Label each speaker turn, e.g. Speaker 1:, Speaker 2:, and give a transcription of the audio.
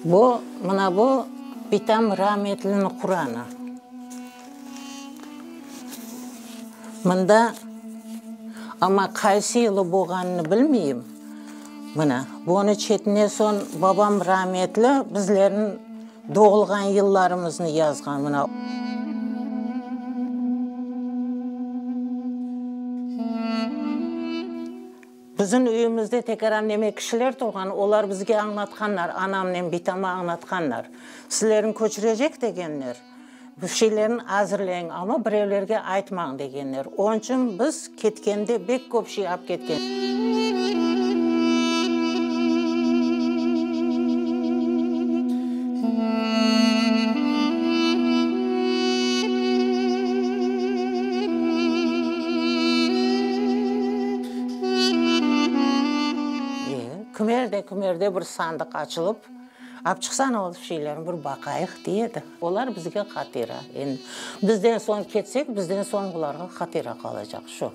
Speaker 1: Bu, mına bu bitam rametliniñ Quranı. Mında, amma qaysı yılı bolğanını bilmeyim, mına, bunı çetine soñ babam rametli bizlerniñ doğulğan yıllarımıznı yazğan, mına. Bizim üyümizde tekaran neme kişiler turğan, olar bizge añlatqanlar, anamnen bitama añlatqanlar. Sizlerni köçürecek degenler, bir şeylerni azırleñ, amma birevlerge aytmañ degenler. Onıñ içün biz ketkende bek köp şey ap ketken. Kimerde, kimerde bir sandıq açılıp, Ap çıqsana ol şeylerni bir baqayıq, dey edi. Olar bizge hatıra. Endi bizden soñ ketsek, bizden soñ olarğa hatıra qalacaq şu.